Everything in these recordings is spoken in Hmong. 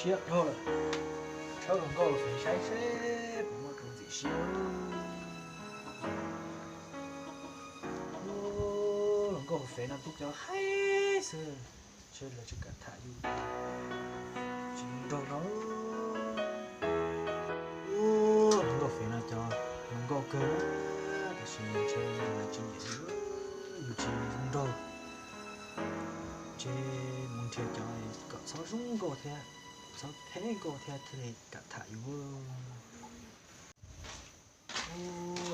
Siab dhau lawm, tshawb hluas nkauj fev saib seb puas muaj tus ntxim siab. Hluas nkauj fev no tib co haib xwb, ntshe lawv tsis kam tham yus, tsis zoo nraug no. Hluas nkauj fev no cov hluas nkauj kawg, tiam sis ntshe lawv tsis nyiam yus, yus tsis zoo nraug. Ntshe mus nrhiav cov kom txhob zoo nkauj thiab, txhob theb nkauj thiab thiaj li kam tham yus.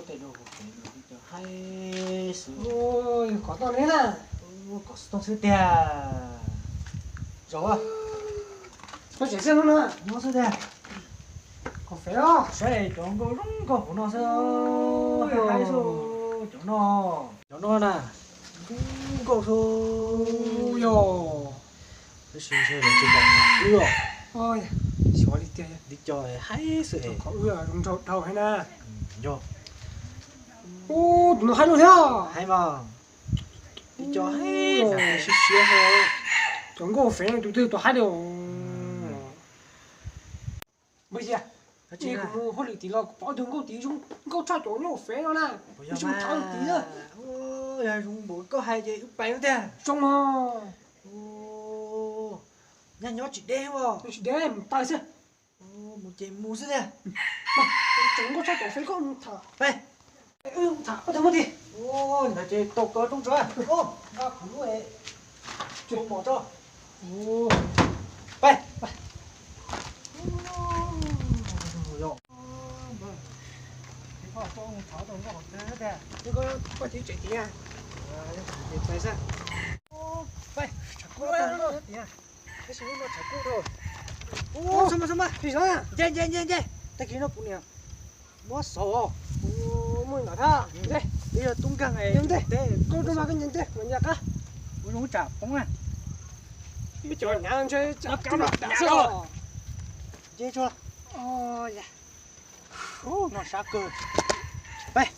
Tej hluas nkauj fev no tib co haib xwb. Kov tau ne na. Kov xwb tau xwb tiag. Zaum, koj tseem xwb hnub no nyob xwb tiag. Kov fev os, saib cov nkauj zoo nkauj hauv no xwb, haib xwb cov no. Cov no na, zoo nkauj xwb. Yog, tab sis ntshe lawv tsis kam tham wb os. Xyov li tiag, tib co haib xwb es. Qhov wb zoo nraug dhau heev na. Yog. Ub, tus no haib lug thiab. Haib mas. Tib co haib, siab siab. Cov nkauj fev no tus twg tus haib li. Npawg Yia, kuv mus hauj lwm tim los kuv pom tus nkauj tid zoo nkauj tshaj cov nyob hauv fev no na. Wb sim mus tham tim na. Yog zoo npaum koj hais ces wb pais lub tiag. Zoo os. Nyaj nyob tsis deb os. Tsis deb, mus pais xwb. Mus ces mus xwb tiag. Tseem nkauj tshaj cov fev koj mus tham. Pais. Wb mus tham koj tau muaj tid. Ntawd ces tau koj rooj tsuav. Nqa kuv lub es tsuas mom tso. Pais. Koj tseem tias, pais xwb. Pais, tshav kub tiag. Tab sis lub no tshav kub dhau. Ub, txhob mas, txhob mas. Nce, nce, nce, nce. Tag kis no kuv niam muab xauv os. Muaj ntawd thiab. Nce. Twb yog tub nkeeg es ntej. Koj rau mas koj nce ntej, kuv nce qab. Ua zoo tsam poob na. Ib cov nyav ntshe tsam poob na. Nce tso. Ub, no sab kawg. Pais.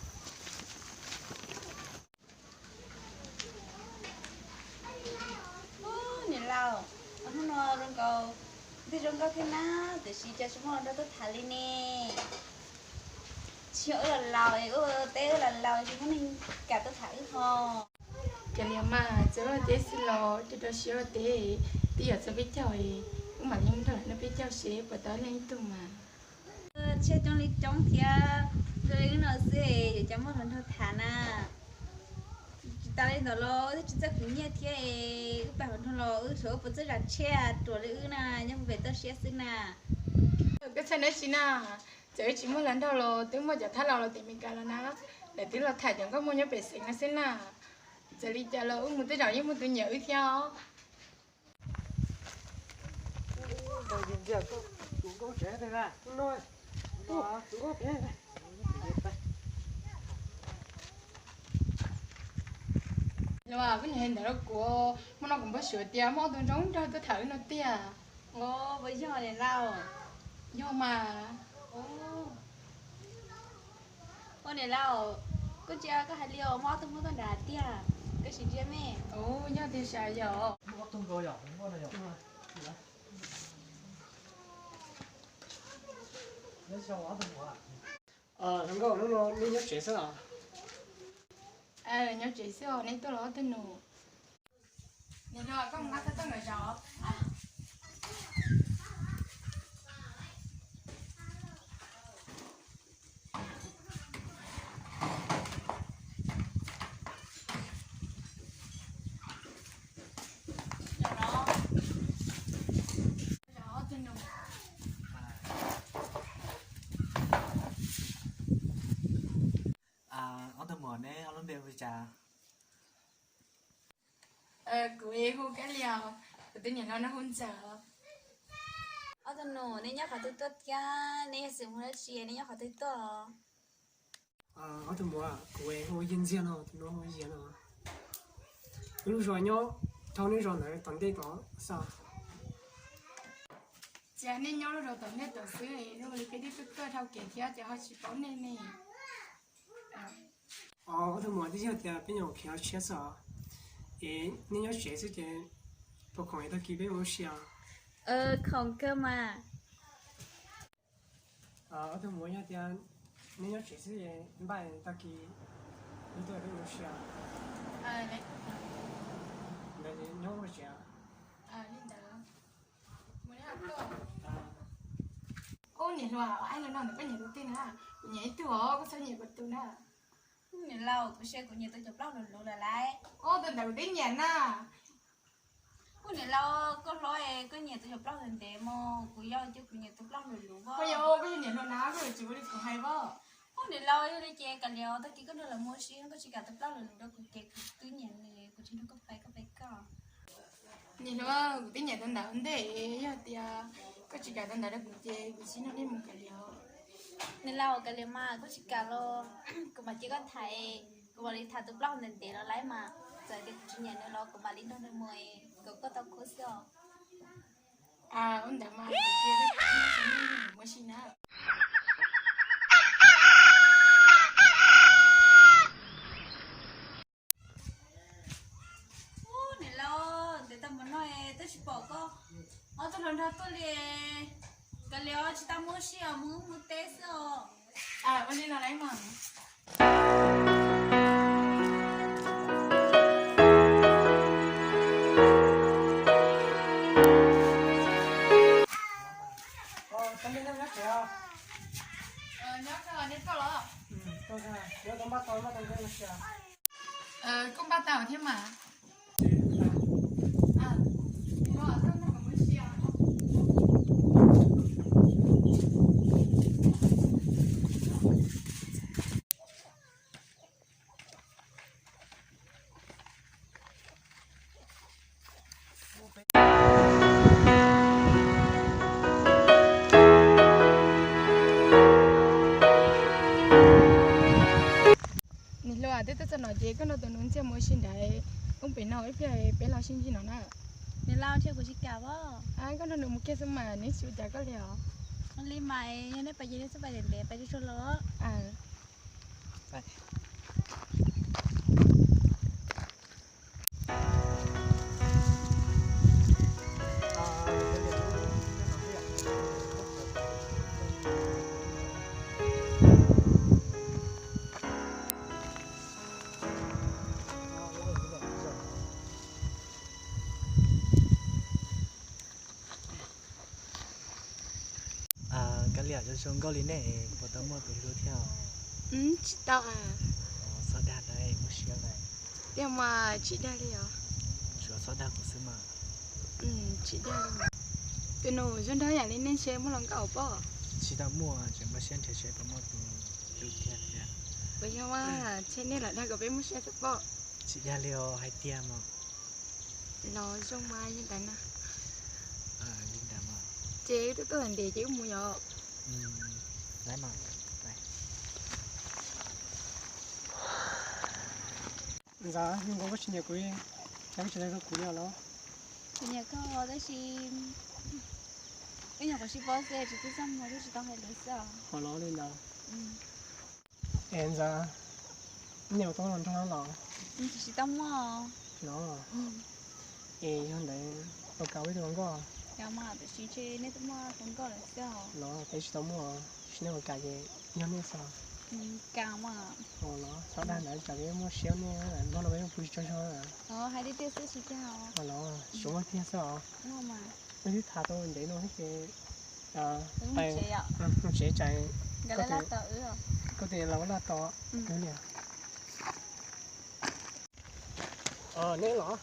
Ub, niam laus, hnub no zoo nkaus, twb zoo nkauj thiab na, tiam sis cas tsis muaj hluas nraug tuaj tham li ne. Tsis yog wb los laus es ua teb, wb los laus tsis muaj neeg kam tuaj tham wb ho. Cas li mas txawm luag teb xwb los rau rau siab luag teb, twb yog txog peb caug, wb mam li mus nrog lawv noj peb caug seb puas tau leej ib tug mas. Tsheb coob li coob thiab, zoo li wb no xwb yuav cas muaj hluas nraug tham na. Tsis tas li ntawd los wb twb tsis txawj khwv nyiaj thiab, wb pab hluas nraug los wb xyov wb puas txawj zam tsheb ruam li wb na, nyob pem toj siab xwb na. Koj txhawj dab tsi na, txawm wb tsis muaj hluas nraug los twb muaj cov thab los los tim Meskas los na, lawv twb los tham cov nkauj muam nyob pem xeev no xwb na. Txawm li cas los wb mus tej zaum yeej muaj tus nyiam wb thiab os. Los koj niam hais ntawd rau kuv, hmo no kuv npau suav tias muaj ob tug zoo nraug tuaj tham wb no tiag. Puas yog niam laus? Yog mas. Ua niam laus, koj ntsia koj hais li os, muaj ob tug Hmoob tuaj nrad tiag, koj sim ntsia me. Yog tiag sas yog. Hluas nkauj, hnub no nej nyob tsev xwb los? Nyob tsev xwb os, nej tuaj los ob tug nus. Niam hluas, koj mus nqa tau tau nkawd zaum. Ob tug muam, neb ob lub npe hu li cas? Kuv hu Kab Lias, kuv tus niam hluas no hu Ntxawm. Ob tug nus, nej nyob qhov twg tuaj thiab nej yog xeem Hmoob dab tsi, nej nyob qhov twg tuaj? Ob tug muam, kuv hu Yis Ntxiag no, tus no hu Yias no. Wb lub zos nyob dhau nej zos ntawd tom ntej tod xwb. Ces nej nyob lub zos tom ntej tod xwb, zoo li peb twb tuaj tuaj dhau kev thiab ces ho tsis paub nej ne. Ob tug muam, twb yog tias peb nyuam qhuav khiav tshiab xwb os, es nej nyob tsev xwb ces puas khoom es tag kis peb mus ua si os? Khoom kawg mas. Ob tug muam, yog tias neb nyob tsev xwb es npaj tag kis wb tuaj peb mus ua si. Ntawd nyob ua tsev. Ub, niam hluas, ua li no ntawm koj nyiam tus twg na? Kuv nyiam ib tug os, koj txhob nyiam kuv tus na. Niam laus, kuv sia kuv nyiam tus cov plaub luv luv lawm lauj. Ub, tus ntawd kuv twb nyiam na. Ub, niam laus, koj hlob es koj nyiam tus cov plaub luv ntev mas kuv yog ces kuv nyiam tus plaub luv luv. Koj yog, koj yog niam hluas na, koj yuav tsis ua li kuv hais pob. Ub, niam laus, yog li ces kav liam, tag kis koj nrog lawv mus ua si, koj tsis kam tus plaub luv luv rau kuv ces kuv twb nyiam nws, kuv tsis nrog koj pais, koj pais koj. Niam hluas, kuv twb nyiam tus ntawd ntej, yog tias koj tsis kam tus ntawd rau kuv ces kuv tsis nrog nej mus kav liam. Niam laus, kav liam mas, koj tsis kam los kuv mam cia koj tham, kuv mam li tham tus plaub ntev ntev los lawm mas, txawm tias kuv tsis nyiam nws los kuv mam li nrog nws mus kom koj tau khuv xim. Ua ntawd mas, mus ua si na. Ub, niam laus, ntev tau npaum no twb tsis pom koj ob tug hluas nraug tuaj li. Kav liam, tsis tau mus ua si os, mus ua teb xwb os. Ua li los lawm mas. Nyob, neb tuaj los? Koj npaj tau npaj tau thiab mas. Niam hluas, twb tuaj txog no ces koj nrog tus nus ntxiag mus ua si ntawd, poob pem no ib pliag peb los sib ntsib no na. Niam laus, ntshe kuv tsis kam os. Koj nrog nws mus kiag xwb mas, nws tsis ua cas koj li os. Ua li mas, yog nej pais ces nej txhob pais ntev ntev, pais tsuag tsuag los. Kav liam, zoo zoo nkauj li nej, puas tau muaj tus hlub thiab? Tsis tau. Txhob dag ntawd, mus siab lawm. Tiag mas, tsis dag li os. Tsuas txhob dag kuv xwb mas. Tsis dag li. Tus nus zoo nraug yam li nej ntshe muaj hluas nkauj pob? Tsis tau muaj, tseem npaj siab nrhiav seb puas muaj tus hlub tiag tiag. Puas yog mas, ntshe nej lam dag kom peb muaj siab xwb pob. Tsis dag li os, hais tiag mas. Los zoo mas, yog ntawd na. Li ntawd mas. Ces wb tuaj tuaj ntev ces wb mus yom. Ntxawm, zoo nkaus koj tsis nyiam kuv, koj tsis dag rau kuv li os los? Kuv nyiam koj tab sis wb nyuam qhuav sib paub xwb, tsis txaj muag thiab tsis tau hais lus xwb os. Ho los li ntawd. Es Ntxawm, nej ua tau hluas nraug los? Tsis tau muaj. Los? Es yog ntawd puas kam ua ib tug hluas nkauj? Yog mas, tab sis ntshe nej twb muaj hluas nkauj lawm xwb os. Los, peb tsis tau muaj, tab sis nej puas kam ces yog nej xwb. Kam mas. Los, txhob dag ntawd, tsam peb muaj siab nej nrog no peb pw tsis tsaug zog. Hais tiag tiag xwb tsis dag. Los, tsuas muaj tiag xwb os. Wb twb tham tau ntev no thiab ces mus tsev tsam koj tus niam laus laj tos wb li. Neb los?